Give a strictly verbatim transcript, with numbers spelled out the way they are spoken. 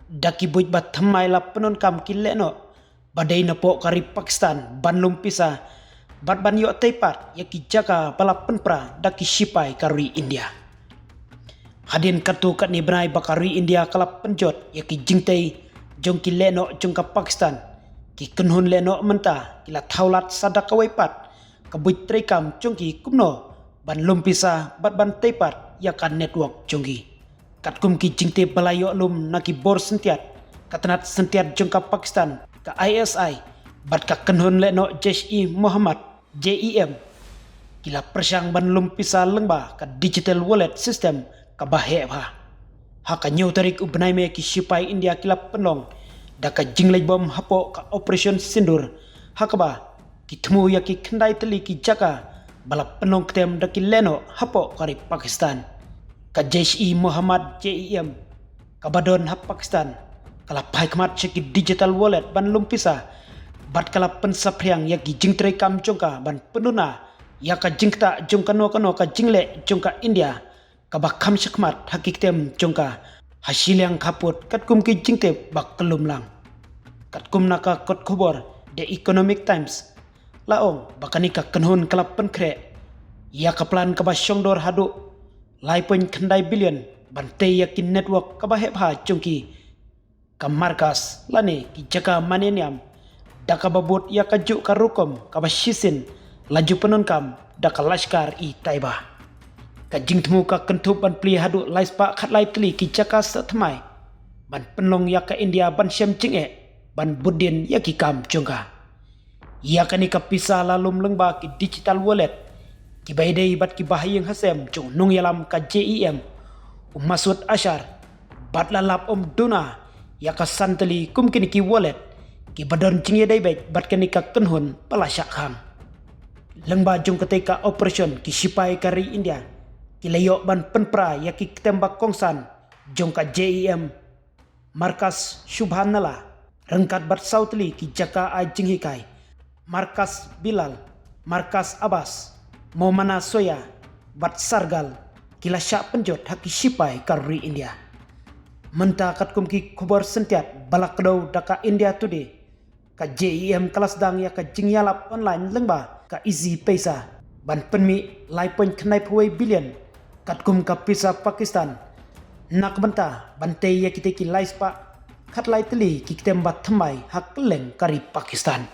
da ki buit ba thymmai la pyndonkam ki lehnoh ba dei napoh ka ri Pakistan ban lum pisa bad ban ïoh tei pat ïa ki jaka ba la pynpra da ki shipai ka ri India. Hadien katto katne bnai ba ka ri India ka la pynjot ïa ki jingtei jong ki lehnoh jong ka Pakistan, ki kynhun lehnoh mynta ki la thaw lad sa da kawei pat ka buit treikam jong ki kumno ban lum pisa bad ban tei pat ïa ka network jong ki. Katkum ki jingtip ba la ïoh lum na ki bor syntiat, ka tnat syntiat jong ka Pakistan ka I S I bad ka kynhun lehnoh Jaish-e-Mohammed, J E M, ki la pyrshang ban lum pisa lyngba ka digital wallet system kaba heh bha. Ha ka hynñiew tarik u bnai May ki shipai India ki la pynlong da ka jingleit bom hapoh ka Operation Sindoor, ha kaba ki thmu ïa ki khyndai tylli ki jaka ba la pynlong ktem da ki lehnoh hapoh ka ri Pakistan. Ka Jaish-e-Mohammed, J E M, kaba don ha Pakistan, ka la phai khmat sha ki digital wallet ban lum pisa bad ka la pynsaphriang ïa ki jingtreikam jong ka ban pynduna ïa ka jingktah jong kano kano ka jingleh jong ka India kaba kham shakhmat ha ki ktem jong ka ha shiliang khappud katkum ki jingtip ba kyllum lang. Katkum na ka kot khubor The Economic Times, la ong ba kane ka kynhun ka la pynkhreh ïa ka plan kaba shongdor haduh lai point khyndai billion ban tei ïa ki network kaba heh bha jong ki, ka markas lane ki jaka mane niam da kaba bud ïa kajuh ka rukom kaba shisien la ju pyndonkam da ka Lashkar-e-Taiba. Ka jingthmu ka kynthup ban plie haduh lai spah khatlai tylli ki jaka sah thymmai ban pynlong ïa ka India ban shem jingeh ban bud dien ïa ki kam jong ka. Ïa kane ka pisa la lum lyngba ki digital wallet kiba ïadei bad ki bahaïing hasem jong u nongïalam ka J E M, u Masood Azhar, bad la lap ym duna ïa ka san tylli kum kine ki wallet kiba don jingïadei beit bad kane ka kynhun ba la shah khang. Lyngba jong katei ka operation ki shipai ka ri India ki la ïoh ban pynpra ïa ki ktem ba kongsan jong ka J E M, Markaz Shubhanallah, ryngkat bad saw tylli ki jaka ai jinghikai, Markaz Bilal, Markaz Abbas, Momana Soya bad Sargal, ki la shah pynjot ha ki shipai ka ri India. Mynta katkum ki khubor syntiat ba la kdew da ka India Today, ka J E M ka la sdang ïa ka jingïalap online lyngba ka Easy Paisa ban pynmih lai point khyndai phew wei billion katkum ka pisa Pakistan na ka bynta ban tei ïa kitei ki lai spah khatlai tylli ki ktem ba thymmai ha kylleng ka ri Pakistan.